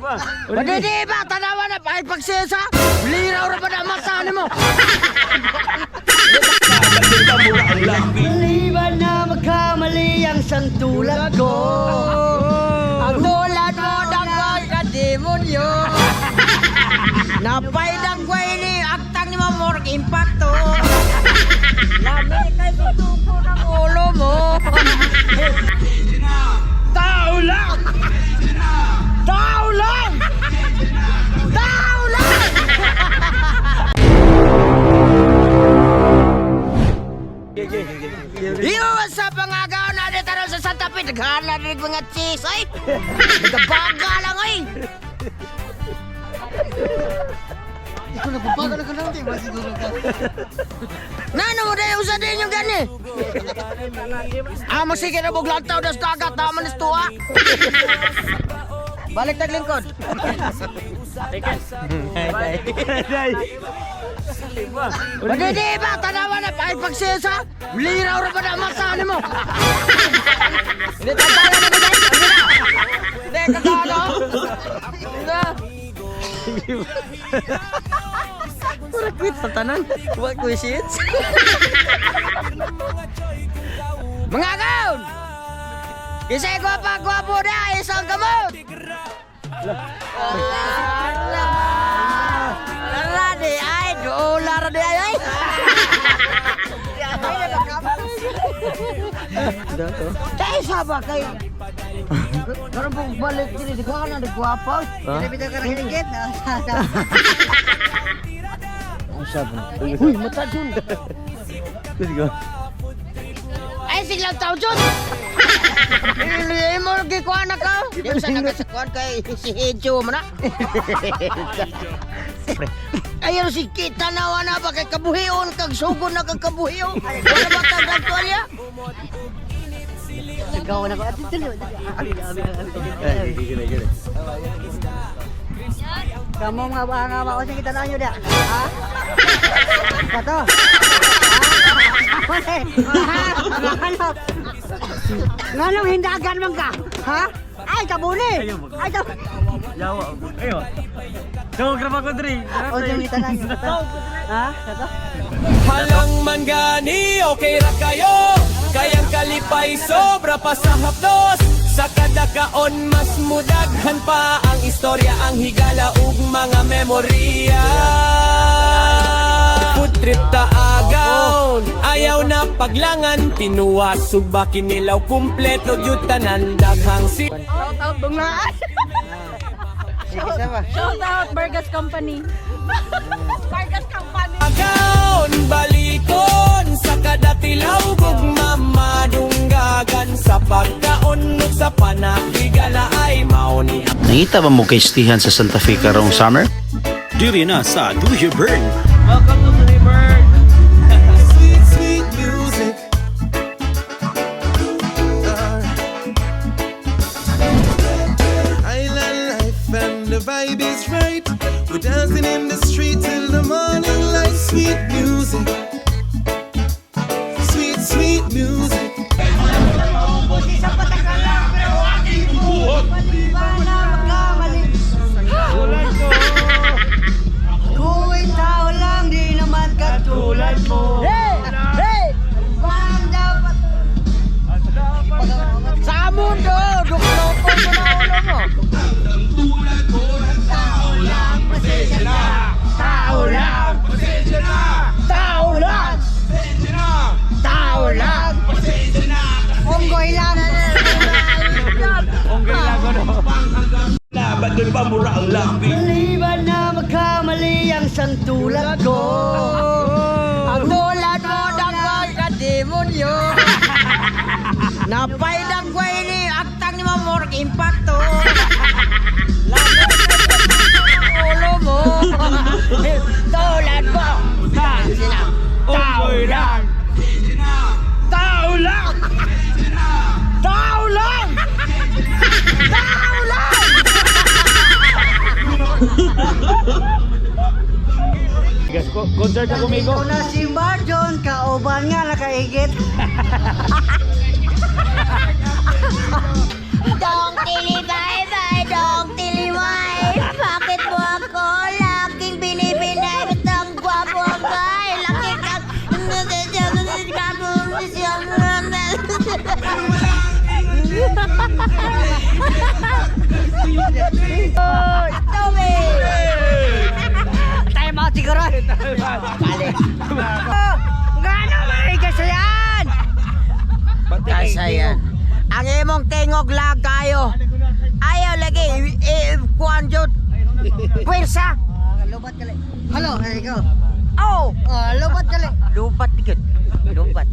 Madidi ba tanawa na ay pagsesa. Liraw ra ba na mata nimo? Maliban na magkamali ang sangtulad ko. Ang tulad mo dangkol ka demonyo. Napay dangkoy ni aktang ni mo more impacto. Lami kay sutuko ng ulo mo. Tao lang! Tao lang! Tao lang! Yo, what's up mga agaw? Nandito tayo sa Santa Fe. Naghala na rin mga cheese, ay! Nagbaga lang, ay! Ikaw nagpapagal ka lang, di ba siguro ka? Nano mo dahil usa din yung gani? Ah, masige na buglang tao das dagat, tama ni tuwa. Balik tag lingkod. Madidi ba tanawa na ay pagsesa? Liraw ra ba na mata nimo? Hindi tatawa na ba? Hindi kagano. Hindi. Pura quit sa tanan. Wa questions. Mga kaon! Isa ko pa gwapo na isang gamot. Ala. Ala di ay dolar di ay ay. Dahil sa ba kay Karon po balik diri di ka na di gwapo. Hindi ka nakiligit. Uy, mata dun. Ay, siglang tao dun! Hindi mo gikuha na ka. Di mo sa nagasakuan kay si Hejo mo na. Ayaw si kita na wala ba kay kabuhion kag sugo na kag kabuhion. Wala ba tag tuwalya? Ikaw na ko. Ate, tuloy. Abi, abi, abi. Kamu nga ba nga ba sa kita na nyo da? Ha? Kato. Ha? Nganong hindagan man ka? Ha? Ay, kabuli. Ay, kabuli. Yawa. Ayo. Dawag ra ba ko diri? O, yung kita na nyo. Ha? Kato? Halang man gani, okay ra kayo. Kayang kalipay, sobra pa sa hapdos. Sa kada kaon, mas mudaghan pa ang istorya, ang higala ug mga memorya. Food trip ta agaw, ayaw na paglangan. Tinuwas ug kinilaw, kumpleto gyud tanan daghang si Shout out Bungaan. Shout out Vargas Company. Vargas Company. Agaon, balikon sa kada tilaw gugma madunggagan sa pagkaon ug sa panahigala ay mao ni Nangita ba mo kay Stihan sa Santa Fe karong summer? Diri na sa Do You Burn. Welcome to Sunnyburg. Sweet, sweet music. Island life and the vibe is right. We're dancing in the street till the morning light. Sweet music. Sweet, sweet music. Maliban na magkamali. Ako'y tao lang, di naman katulad mo. Hey! Hey! Bang dapat Sa mundo, dukloko mo na ulo mo. tao lang, pasensya na. Tao lang! Tao lang! Tao lang! Unggoy lang. Unggoy lang ko no. Maliban na magkamali ang sangtulad ko. Ang tulad mo dangkol ka demonyo. Napay dangkoy ni aktang ni mo more impacto. Lami kay ulo mo. Tulad mo. Sila. Tao lang. Tao lang. Tao lang. Tao lang. Guys, concert ako migo. Ikaw na si Marjon, kauban nga nakaigit. Dong tili bye bye, dong tili bye. Oh, tubig! Time out siguro. Balik. Oh, ngano man kasayan? Kasayan. Ang imong tingog lag kayo. Ayaw lagi, kuan jud. Pwersa. Lubat kali. Halo, ikaw. Oh, Oh, lubat kali. lubat gud. Lubat.